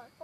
Twb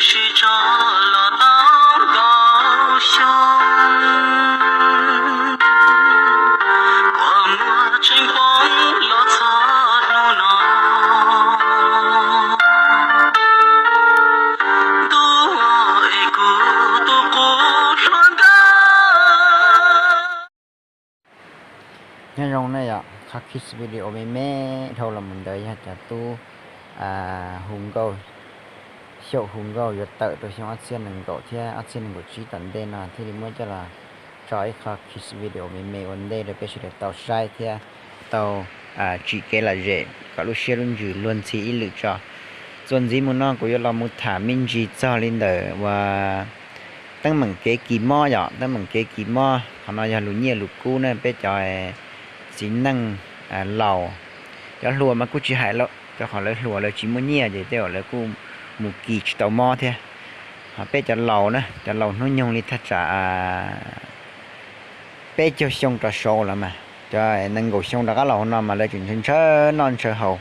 sib tso los tau nkaus xyoo, kua muag tseem poob los txog hnub no. Ntuj es kuv tus qub hluas nkauj. Nyob zoo na yom, qhov kiss video me me dhau los mus ntawd yog cov tub hu nkauj, xyaum hu nkauj yuav tawm rau xyoo ob txhiab nees nkaum thiab ob txhiab nees nkaum tsib tom ntej no thiaj li muab coj los tso ib qho kiss video me me ua ntej rau peb sawv daws tau saib thiab tau tsim kev lom zem kom lub siab lub ntsws luag ntxhi ib lwm tso. Txuas ntxiv mus no kuv yuav los mus tham me ntsis txog li ntawm uas teeb meem kev kis mob yom, teeb meem kev kis mob qhov no yog lus nyiaj lus kub na peb cov txiv neej laus. Cov hluas mas kuj tsis hais lawm, rau qhov lawv hluas lawv tsis muaj nyiaj ces tej zaum lawv kuj mus kis tsis tau mob thiab. Ho peb cov laus na, cov laus hnub nyoog li thaj tsam peb caug xyoo rov saud lawm mas, cov nees nkaum xyoo rov qab los hauv no mas lawv tseem ntshaw ntshaw noj ntshaw haus,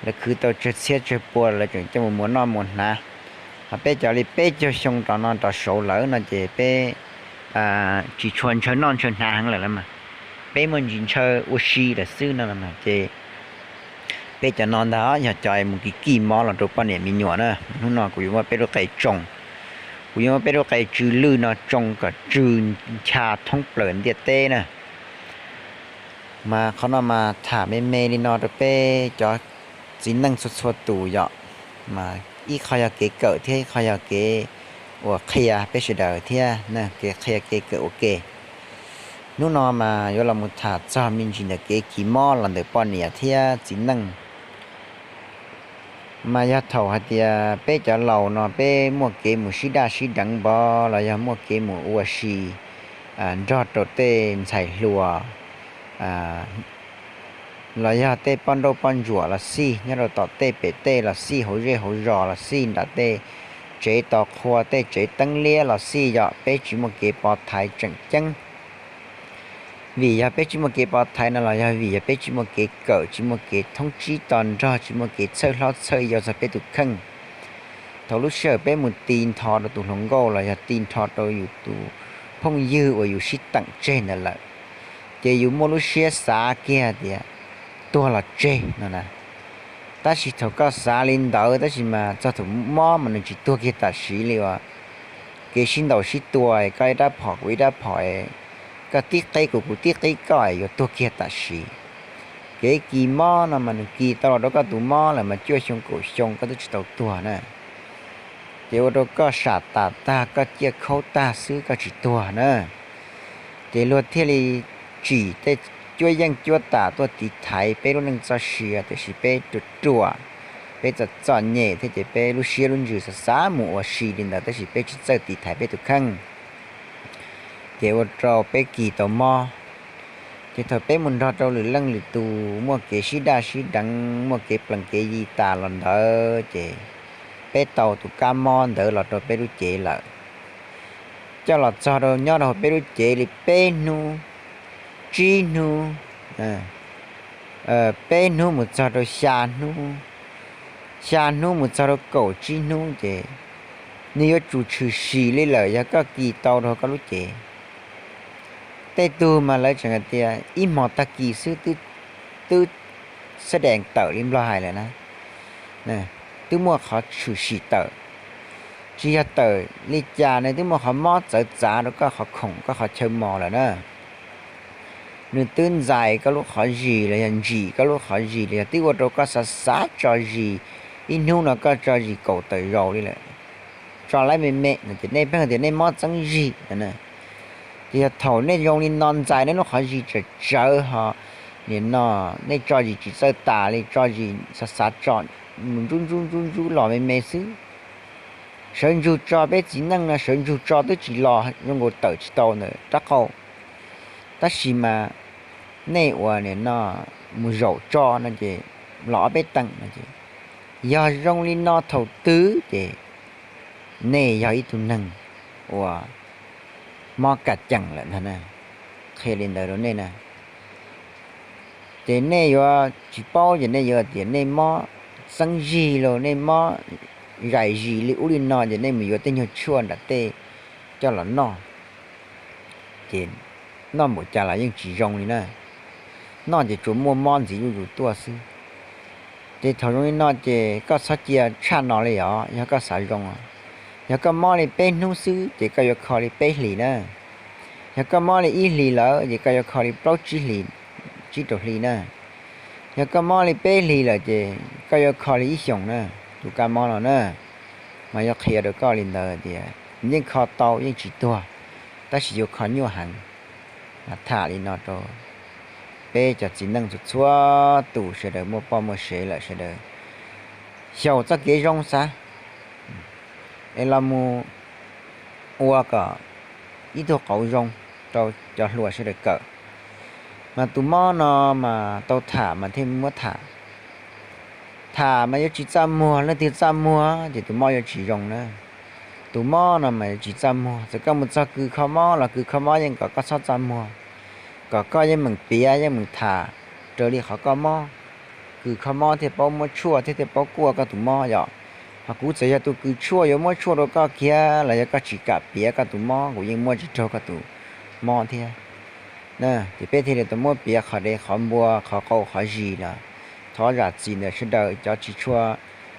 lawv khwv tau tsawg txhiab tsawg pua lawv tseem coj mus muas noj muas hnav. Ho peb cov li peb caug xyoo rov no rov saud lawm no ces peb tsis tshua ntshaw noj ntshaw hnav heev lawm mas, peb muaj ntsis ntshaw ua si lawm xwb no ces peb cov no ntag yog cov mus kis kis mob los rau poj niam me nyuam na. Hnub no kuv yuav muab peb lub qe tsoo, kuv yuav muab peb lub qe tsw lwj no tsoo kom tsw ncha thoob plaws ntiaj teb na. Mas qhov no mas tham me me li no rau peb cov txiv neej txhua txhua tus yom. Mas ib qho yog kev kawm thiab ib qho yog kev uas qhia peb sawv daws thiab, kev qhia kev kawm ua ke. Hnub no mas yuav los mus tham txog me ntsis ntawm kev kis mob los ntawm poj niam thiab txiv neej. Mas yog thaum hais tias peb cov laus no peb muaj kev mus sib daj sib deev npov los yog muaj kev mus ua si nrog rau tej ntxhais hluas los yog tej poj nrauj poj ntsuam los xij, nyob rau tom tej pem tej los xij, hauv zej hauv zos los xij, nram tej tsev tos qhua tej tsev teeb liab los xij, yog peb tsis muaj kev pov thaiv tseem ceeb. Vim yog peb tsis muaj kev pov thaiv no los yog vim yog peb tsis muaj kev kawm, tsis muaj kev thoob tsib to nrog, tsis muaj kev txhawj hlob txhawj yau txog peb tus kheej. Thaum lub sij hawm peb mus ti nrho rau tus hluas nkauj los yog ti nrho rau yus tus phooj ywg uas yus sib teem tseg ntawd lawm, ces yus muaj lub siab xav kiag tias tuag los tseg no na. Tab sis thaum koj xav li ntawd tab sis mas txog thaum mob mas nws tsis tuag kiag tam sim li uas kev sib ntaus sib tua, koj ib rab phom kuv ib rab phom, koj tib qeb kuv kuv tib qeb koj yuav tuag kiag tam sim. Kev kis mob no mas nws kis tau los rau koj tus mob lawm mas cuaj xyoo kaum xyoo koj twb tsis tau tuag na. Ces ua rau koj sam tas tag koj ciaj khaub tag xwb koj tsis tuag na. Ces luag thiaj li tsim tej cuab yeej cuab tam tuaj tiv thaiv peb lub neej txoj sia, tiam sis peb ruam ruam, peb txom txom nyem thiab ces peb lub siab lub ntsws xav xav mus ua si li ntawd tab sis peb tsis txawj tiv thaiv peb tus kheej, ces ua rau peb kis tau mob. Ces thaum peb mus nrog rau lwm leej lwm tus muaj kev sib daj sib deev, muaj kev plees kev yi tas los ntawd ces peb tau tus kab mob ntawd los rau peb lub cev lawm. Coj los txog rau nyob rau hauv peb lub cev li peb hnub, tsib hnub, peb hnub mus txog rau xya hnub, xya hnub mus txog rau kaum tsib hnub ces nws yuav tsum tshwm sim li lawm yog koj kis tau rau koj lub cev. Tej tug mas lawv tseem hais tias ib hmos tag kis xwb twb xab dees tawm li nplog hais lawm na, twb muaj qhov tshwm sim tawm. Tsis yog tawm li cas, nws twb muaj qhov mob txawv txav rau koj qhov khoom koj qhov chaw mos lawm na. Nws twb ntxais koj lub qhov zis los yog ntsim koj lub qhov zis los yog twb ua rau koj xav xav tso zis, ib hnub no koj tso zis kaum tawm zaus li lawm, tso laib me me no ces nej pheej tias nej mob txeeb zis no. Ces yog thaum nej zoo li no ntxais nej lub qhov zis tsawv tsawv ho nim no nej tso zis tsis txawj tas li, tso zis xav xav tso mus ntsub ntsub ntsub ntsub los me me xwb. Sawv ntsug tso, peb txiv neej no sawv ntsug tso twb tsis los zoo nkaus tawm tsis tau ntawm rab qau. Tab sis mas nej uas nim no mus zaum tso no ces los ob peb teem no ces, yog zoo li no thaum twg ces nej yog ib tug neeg uas mob kaj ceem lawm ntag na. Qhia li ntawd rau nej na, ces nej yuav tsis paub ces nej yuav tias nej mob txeeb zig los nej mob zais zis li ub li no ces nej mus yuav tej nyuag tshuaj nram tej coj los noj, ces noj npaum cas los yeej tsis zoo li na. Noj ces tsuas muaj mob ntxiv zuj zus tuaj xwb. Ces thaum zoo li no ces koj txhob cia tshaj no li os, yog koj xav zoo. Yog koj mob li peb hnub xwb ces koj yuav kho li peb hlis na. Yog koj mob li ib hlis lawm ces koj yuav kho li plaub tsib hlis, tsib rau hli na. Yog koj mob li peb hlis lawm ces koj yuav kho li ib xyoos na, tus kab mob no na. Mas yuav qhia rau koj li ntawd tias yeej kho tau yeej tsis tuag, tab sis yuav kho nyuaj heev. Mas tham li no rau peb cov txiv neej txhua txhua tus sawv daws muaj poj muaj sev lawm sawv daws xyaum txoj kev zoo xav es los mus ua kom ib tug qauv zoo rau cov hluas sawv daws kawm. Mas tus mob no mas tau tham mas thiaj muab tham. Tham mas yuav tsis txaj muag, leej twg txaj muag ces tus mob yuav tsis zoo na. Tus mob no mas yuav tsis txaj muag, txawm koj mus txog kws kho mob los kws kho mob yeej kom koj txhob txaj muag, kom koj yeej meem piav yeej meem tham raws li qhov koj mob. Kws kho mob thiaj paub muab tshuaj thiab thiaj paub kuaj koj tus mob yom. Ho kuv txawm yog tus kws tshuaj yuav muab tshuaj rau koj kiag los yog koj tsis kam piav koj tus mob kuv yeej muab tsis raug koj tus mob thiab. Ces peb thiaj li tau muab piav qhov dev qhov npua qhov qau qhov zis los thov zam txim ntawm sawv daws cov tsis tshua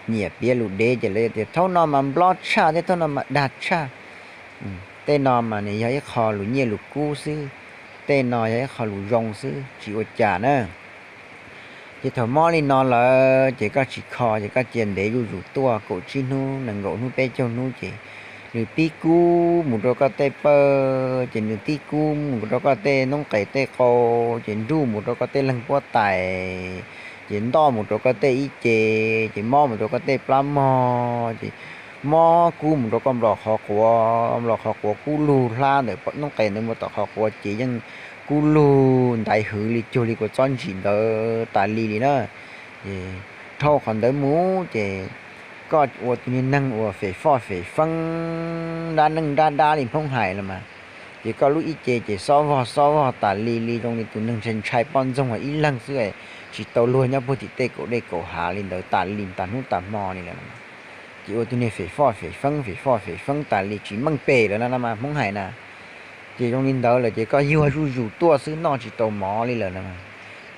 nyiam piav lus dev ces lawv tias thaum no mas nplob tshaj thiab thaum no mas dag tshaj. Tej no mas nws yog ib qho lus nyiaj lus kub xwb, tej no yog ib qho lus zoo xwb tsis ua cas na. Ces thaum mob li no lawm ces koj tsis kho ces koj cia ntev zuj zus tuaj kaum tsib hnub nees nkaum hnub peb caug hnub ces nws pib kub mus rau koj tej pawg, ces nws pib kub mus rau koj tej noob qes tej qau, ces nruj mus rau koj tej leeg puab tais, ces ntoj mus rau koj tej ib ce, ces mob mus rau koj tej plab mog, ces mob kub mus rau koj nplaum qhov quav, nplaum qhov quav kub lug hlab ntawm noob qes ntawd mus tom qhov quav ces yeej kub lug ntaiv hwv li cuag li kua txob ntsim ntawd tas li li na. Ces dhau qhov ntawd mus ces koj ua tus niag neeg uas fem foj fem feeb dab neej dab dab li Hmoob hais los mas, ces koj lub ib ce ces xob vog xob vog tas li li zoo li tus neeg ntshai ntshai poj ntxoog ib leeg xwb, tsis tau luag nyob puag tim tej kaum dej kaum hav li ntawd tas li tas hnub tas hmo li lawm. Ces ua tus niag fem foj fem feeb fem foj fem feeb tas li tsis meej pem lawm na mas Hmoob hais na. Ces zoo li ntawd lawm ces koj yuag zuj zus tuaj xwb noj tsis tau mov li lawm na.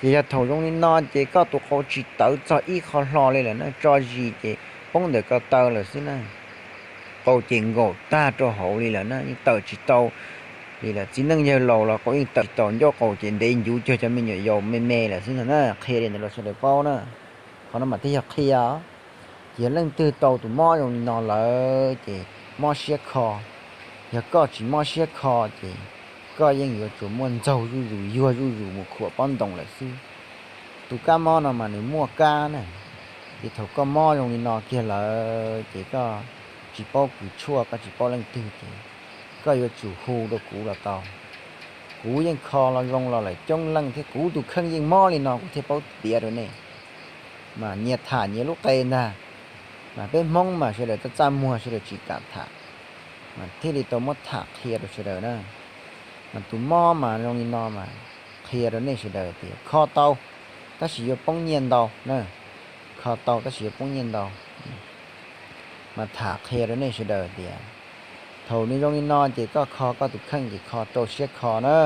Ces yog thaum zoo li no ces koj tus qau tsis tawv txog ib qho hlo li lawm na, tso zis ces poob ntawm ko taw lawm xwb na. Qau ces nkaum tag rau hauv li lawm na, yeej tawm tsis tau li lawm. Txiv neej yawg laus los qau yeej tawm tsis tau, ncauj qau ces ntev ncuv cuag cov me nyuam yaus me me lawm xwb no na. Qhia li ntawd rau sawv daws paub na. Qhov no mas twb yog qhia. Ces yog leej twg tau tus mob zoo li no lawm ces mob siab kho. Yog koj tsis mob siab kho ces koj yeej yuav tsuas muaj ntxaug zuj zus yuag zuj zus mus khuam pob ntoos lawm xwb. Tus kab mob no mas nws muaj kab na. Ces thaum koj mob zoo li no kiag lawm ces koj tsis paub kws tshuaj koj tsis paub leej twg ces koj yuav tsum hu rau kuv los tau. Kuv yeej kho los zoo los lawm coob leej thiab kuv tus kheej yeej mob li no kuv thiaj paub piav rau nej. Mas nyias tham nyias lub qe ntag. Mas peb Hmoob mas sawv daws txaj txaj muag sawv daws tsis kam tham, mas thiaj li tau muab tham qhia rau sawv daws na. Mas tus mob mas zoo li no mas qhia rau nej sawv daws tias kho tau tab sis yuav poob nyiaj ntau na. Kho tau tab sis yuav poob nyiaj ntau. Mas tham qhia rau nej sawv daws tias thaum nws zoo li no ces koj kho koj tus kheej ces kho rau siab kho na.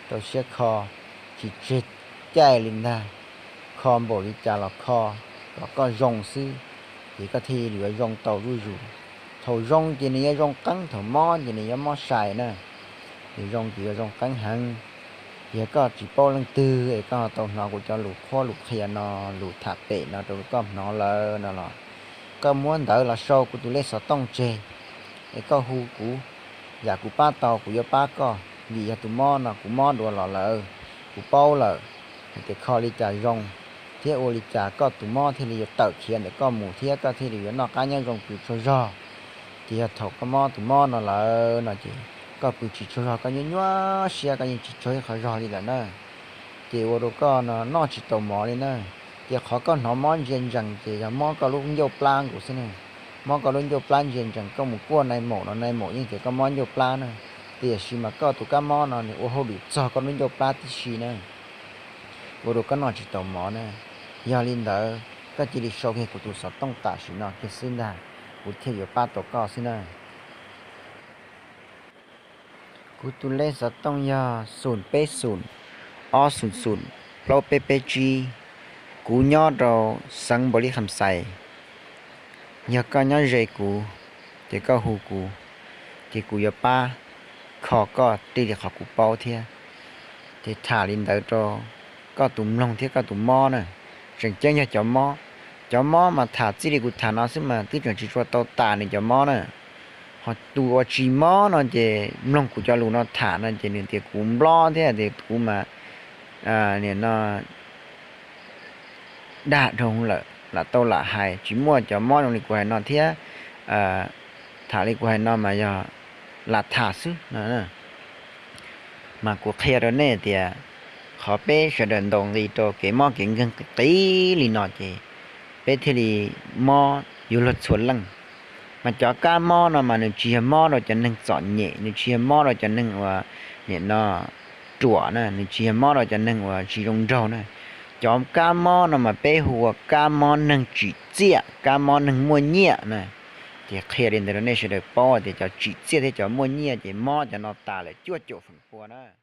Rau siab kho, tsis tseg caij li ntag. Kho npaum li cas los kho kom koj zoo xwb, ces koj thiaj li yuav zoo tau zuj zus. Thaum zoo ces nws yuav zoo qeeb, thaum mob ces nws yuav mob sai na. Nws zoo ces yuav zoo qeeb heev. Yog koj tsis paub leej twg es koj ho tau hnov kuv cov lus qhuab lus qhia no, lus tham pem no rau koj hnov lawm no los, koj muab ntawv los sau kuv tus lej xov tooj tseg es koj hu kuv, yam kuv pab tau kuv yuav pab koj. Vim yog tus mob no kuv mob dua los lawm, kuv paub lawm hais tias kho li cas zoo thiab ua li cas koj tus mob thiaj li yuav tawm khiav ntawm koj mus thiab koj thiaj li yuav noj qab nyob zoo pw tsaug zog. Ces yog thaum koj mob tus mob no lawm no ces koj pw tsis tsaug zog, koj nyuaj nyuaj siab, koj yeej tsis tsaug ib qho zog li lawm na. Ces ua rau koj no noj tsis tau mov li na. Ces qhov koj hnov mob ntsia ntsees ces yog mob koj lub ncauj plab nkaus xwb ne. Mob koj lub ncauj plab ntsia ntsees, koj mus kuaj nai maum no, nai maum yeej tias koj mob ncauj plab na. Tiam sis mas koj tus kab mob no nws ua hauj lwm txog koj lub ncauj plab tib si na, ua rau koj noj tsis tau mov na. Yog li ntawd koj cia li sau kiag kuv tus xov tooj tam sim no kiag xwb ntag, kuv thiaj yuav pab tau koj xwb na. Kuv tus lej xov tooj yog xoom peb xoom, ob xoom xoom, plaub peb peb tsib. Kuv nyob rau xeev Npaus Lis Kham Xais. Yog koj nyob ze kuv, ces koj hu kuv, ces kuv yuav pab kho koj tij li qhov kuv paub thiab. Ces tham li ntawd rau koj tus mloog thiab koj tus mob na. Tseem ceeb yog cov mob, cov mob mas tham txij li kuv tham no xwb mas twb tseem tsis tshua tau tas nws cov mob na. Ho tus uas tsis mob no ces mloog kuv cov lus no tham no ces nws tias kuv nplob thiab tias kuv mas, nim no dag dhau lawm, lam tau lam hais, tsis muaj cov mob zoo li kuv hais no thiab. Tham li kuv hais no mas yog lam tham xwb no. Mas kuv qhia rau nej tias qhov peb sawv daws ntaus nqi rau kev mob kev nkeeg qis qis li no ces peb thiaj li mob yuav luag txhua leej. Mas cov kab mob no mas nws tsis yog mob rau cov neeg txom nyem, nws tsis yog mob rau cov neeg uas nim no ruam na, nws tsis yog mob rau cov neeg uas tsis zoo nraug na. Cov kab mob no mas peb hu ua kab mob neeg tsim txiaj, kab mob neeg muaj nyiaj na. Ces qhia li ntawd rau nej sawv daws paub tias cov tsim txiaj thiab cov muaj nyiaj ces mob cov no tas lawm cuaj caum feem pua na.